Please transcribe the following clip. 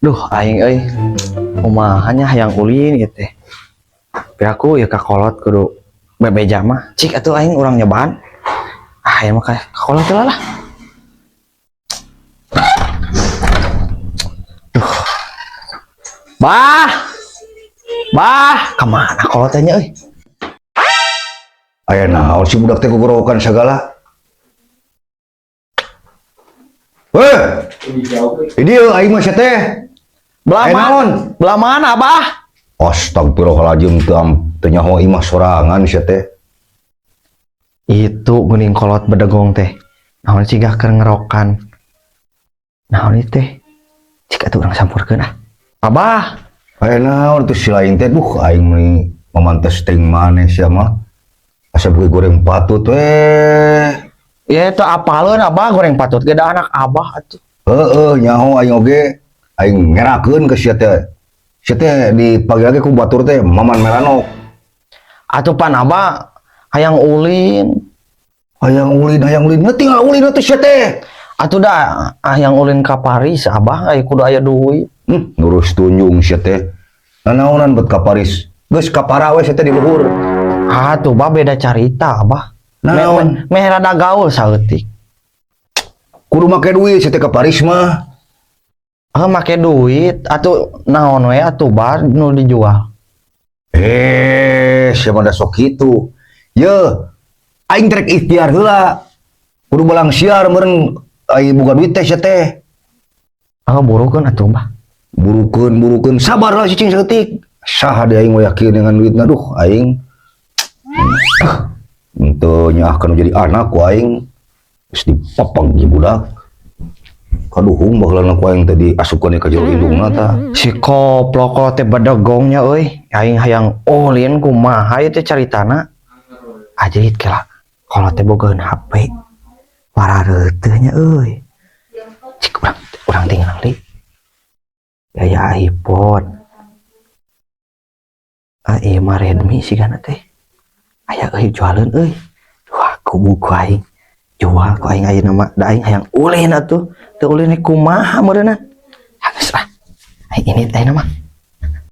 Duh, aing euy. Kumaha nya hayang ulin ieu teh. Piraku ya ka kolot kudu bebeja mah. Cik atuh aing urang nyobaan. Ah, ya mah ka kolot heula lah. Duh. Bah. Bah, kemana kolot teh nya euy? Aya naon si budak teh gogorowokan sagala. Weh, ini aing mah sia teh. Belah Aya mana? Naon? Belah mana, Abah? Astagfirullahaladzim, teu teu nyaho imah sorangan sia teh. Itu geuning kolot bedegong teh. Naon siga keur ngerokan. Naon ieu teh? Cik atuh urang sampurkeun ah. Abah, Aya naon tuh si lain teh? Duh, aing meuni mamantes teuing maneh sia mah. Asa beuki goreng patut weh. Ya itu apaleun, Abah, goreng patut ge da anak Abah atuh. Heeh, nyaho aing oge. Aing ngerakeun ke sia teh. Sia teh dipanggil lagi ku batur teh Maman Melanok. Atuh pan Abah hayang ulin. Hayang ulin, hayang ulin. Nah, tinggal ulin atuh sia teh. Atuh da hayang ulin ka Paris, Abah, aya kudu aya duit. Nurus tunjung sia teh. Nanaonan bet ka Paris? Geus kapara we sia teh di luhur. Atuh bah beda carita, Abah. Naon? Meh rada gaul saeutik. Kudu make duit sia teh ka Paris mah. Ah, make duit atuh naon we atuh bah nu dijual? Eh, siapa da sok kitu. Ye, aing trek ikhtiar heula. Kudu balang siar meureun ai boga duit teh sia teh. Ah, burukeun atuh, Bah. Burukeun, burukeun. Sabar lah cicing saeutik. Saha deui aing yakin dengan duitna, duh aing. Henteu nyaahkeun jadi anak ku aing. Geus dipepeg ieu budak. Kaduhung baheulana ku aing teh diasupkeun ka jero indungna tah. Si koplok teh bedegongnya euy. Aing hayang ulin kumaha ieu teh caritana? Ajrit kela. Kalau teh bogaeun HP. Parareunteuh nya euy. Cik urang urang tingali. Gaya iPhone. Ah, ieu mah Redmi sigana teh. Aya euy jualeun euy. Duh, aku buku aing. Jual ku aing ayeuna mah da aing hayang ulin atuh. Teu ulin kumaha meureunna? Ah, geus lah. Aing ini teh mah.